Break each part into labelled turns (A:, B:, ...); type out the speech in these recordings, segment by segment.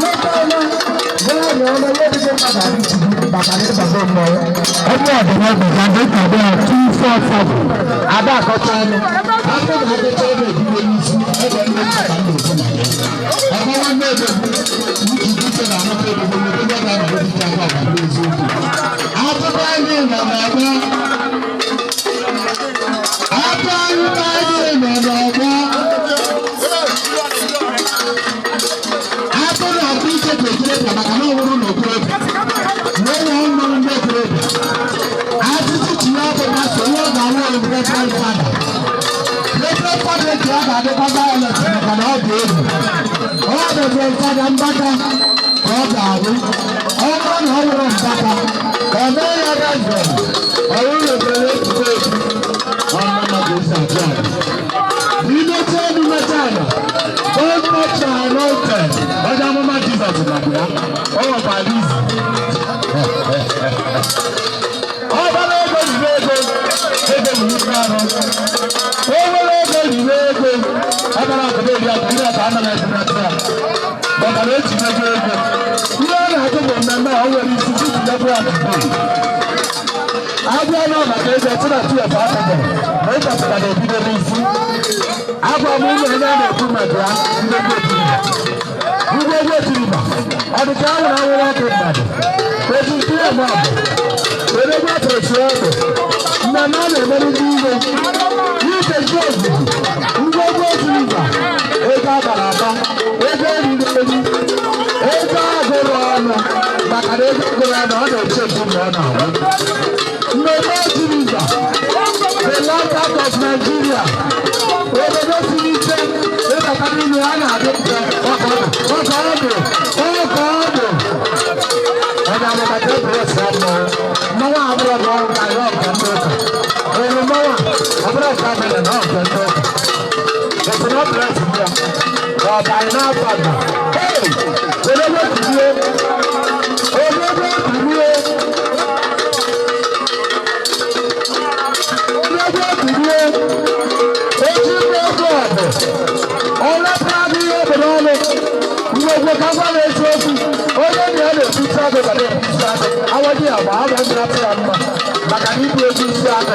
A: Leta ọma, nwaanyị ọma, ya dịgo mmadụ adịchigbu maka na ịbago mmọnwụ. Onye ọdịnihu ga ndị ka ya 247. Ada akọcha ọnụ. Afọ na akọcha ọnụ ebido n'isi. Ebe ndị nta ka m na-ekwu na ya. Ọkwa nwanne edogbu, uche dike na amata edogbu, n'ebe ọ ga-anọ dike aka ọga n'eziokwu. Akụkọ anyị nọ n'ọgbọ. Akụkọ anyị nọ n'ọgbọ. Atụ na-atụ ike ka okorobịa maka na ọ bụrụ na okorobịa na ụlọ mmanụ ndị okorobịa. Atụtụ tinye ọkụ na so ihe ọ ga-awụ reverend father. Reverend father eji ọ ga-adịkwa violent maka na ọ dị egwu. Ọ reverend father Mbaka ka ọ ga-awụ. Ọ bụrụ na ọ wụrụ Mbaka, ọ mee ya reverend. Ọ wụrụ reverend etubo etu. Ọ mma ka esi achụ aja. Imecha elu mecha ala. Old much anointed. Onye amụma Jizọs nọbụ ya. O nwekwara izu. Ọbara ego riri ego, ego riri ike arụ. O nwere ego riri ego. Ọbara akụba eri akụ iri atọ anaghị ebunata ya. Maka na eji ego ego. Ihe ọ na-ajụ bụ mmemme a o nwere isi tupu ya bụ ya today. Abịa nọ maka ego tụ na 12 akụkọ na ụbọchị ka na-ebido n'isi. Agwa m ụlọ onye a na-ekwu maka ya, ndị egwu etiriba. Ndị egwu etiriba. Ọ dị ka anwụrụ anwụrụ ọkụ mmadụ. Otu nke ya ma bụ. Were egwu atụrụ ọdụ. Mmemme a na-emere ndị igwe. N'ike ji ozuzu. Ndị egwu etiriba. Ego abara aba. Ego eriri eri. Ego agụrụ ọnụ. Maka na ego agụrụ ọnụ, ọ na-eche ebu mgbe ọ na-agwụ. Mmemme etiriba. The Light of Nigeria. Obodo siri ike ịbata n'ime a na-adị mfe ọka ọdụ ọka ọdụ ọka ọdụ. Onye amụma ka eburu esi mmọnwụ. Mmọnwụ abụrụ mmọnwụ ka ya ọka ndị ụka. Onye mmọnwụ a ọbụrụ ọka mere na ọka ndị ụka. Esi na ọbụrụ esi ya. Ọ bụ anyị na-afọ agba. Hey! Odogwu kulie. Odogwu kulie. Odogwu kulie. Ojú gbogbo ọ̀bẹ. Ọlọ́pàá adịghị obodo ọnụ. Mgbe ka gwa na-esi okwu. Onye na ya na-ebu isi agụ ga na-ebu isi agụ. Awọ dị agba agba ndị na ya mma. Maka na ibu ebu isi agụ.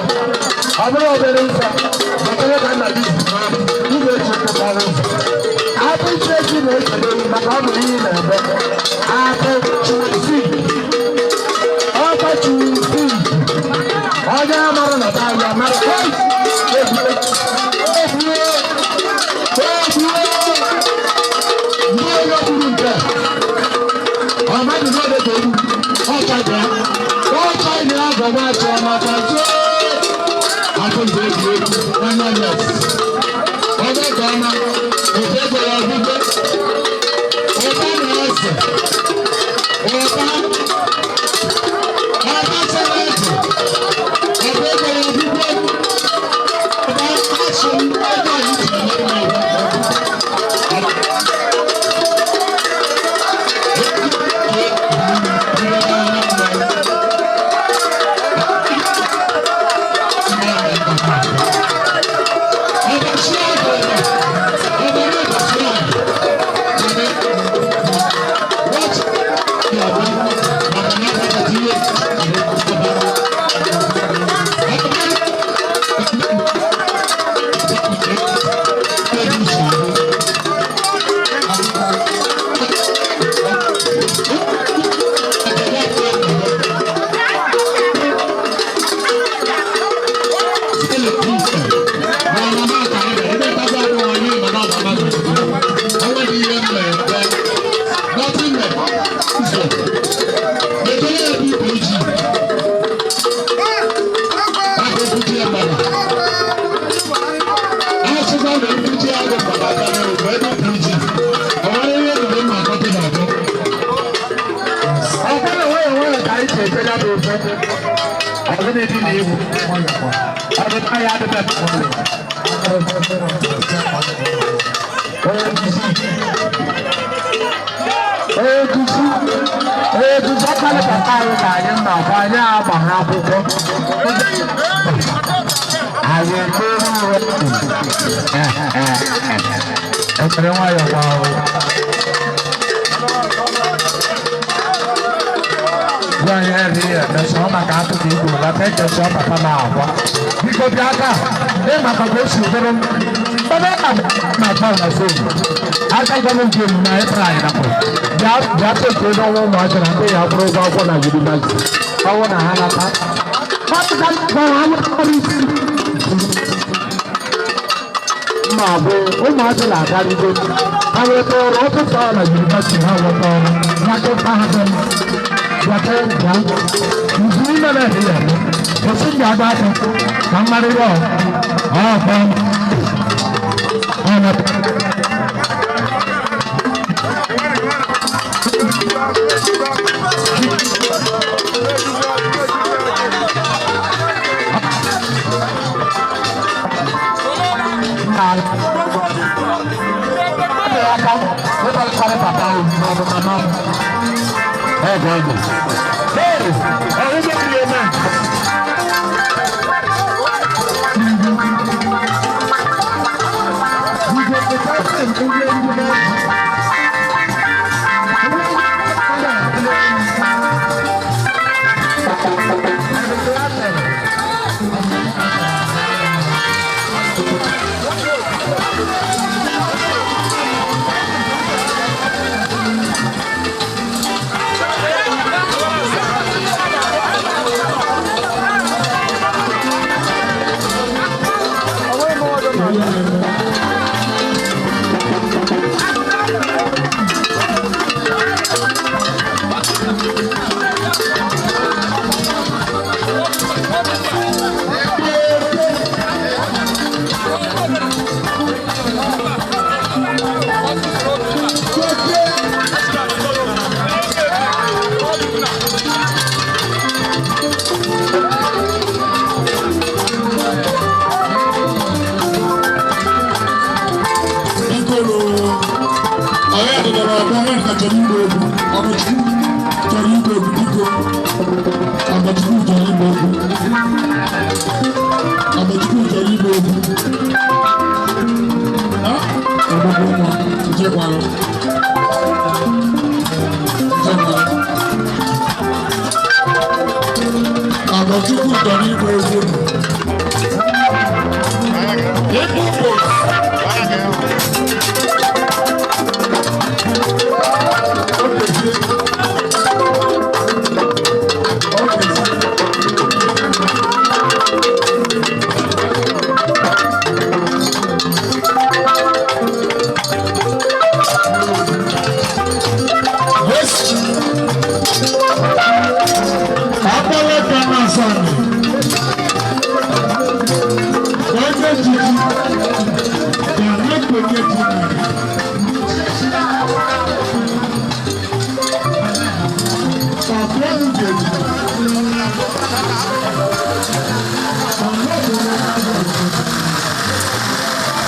A: Ọ bụrụ obere ife. Maka ka nna gị ji n'obi. Ị ga-eji ụkwụ mara ụzọ. Akpụ isi echi na-esere ewu maka ọ bụ ihe ị na-eme. Akpụ chuzi. Ọkpa chuzi. Onye amara na be ya mara. Hey! Ebue! Ebue! Ebue! Ndị onye gburu nke a. Ọ mmadụ n'oge ka egbu. Ọcha dị ya. Ọcha dị ya gọba achọ maka zoo. Akụ nke egwu egwu. Nwanne yes. Onye ka ọma. Ofe ego ya ọgwụgwọ. Ụba na eze. Ụba. Ọba sara eze. Ọba ego ya ọgwụgwọ. Ọba asụ ego anyị ji eme mmemme. Ọkwara nwayọ nwayọ ka anyị si efe ya bụ ofe. Ọ gịnị dị n'ihu? Ọdịda ya adịbe. Egusi. Egusi. Egusi ọkpara papa anyị ka anyị na-akwa anyị agba ha akwụkwọ. Anyị emere uwe. Ekpere nwayọ gwa ahụ. Gwa anyị ebe ihe emesịa maka atụ ka igbo lata ekesịa papa m agwa. Biko bịa aka ịmaka ka o si dịrị m. Ebe a na-akpọ na fon. Aka gọọmenti omume anyị tara anyị napụ. Bịa bịa tekee n'ọnwa ụmụazị na ndị ya kwụrụ ụgwọ akwụkwọ na yunivasiti. Ọnwụ na ha nata. Mma bụ ụmụazị na-agarịgo. Ha nweta ọrụ ọtụtụ na yunivasiti ha nweta ọrụ. Nwata mahadum. Bịata bịa. Nzu ime na-ede ya eme. Kwụsị m ga-agba aka ka m mara ihe ọ. Ọ kpọọ. Ọ nata.
B: Bikoro, ọ̀rẹ́ àdìdàrà ọ̀gbọ́n ọ̀rẹ́ nǹkan chọrọ igba egwu. Ọmọchukwu chọrọ igba egwu biko. Ọmọchukwu chọrọ igba egwu. Ọmọchukwu chọrọ igba egwu. Ha? Ọgbọgbọ nwa, nchekwalụ. Nchekwalụ. Ọmọchukwu chọrọ igba egwu. Egwu bụ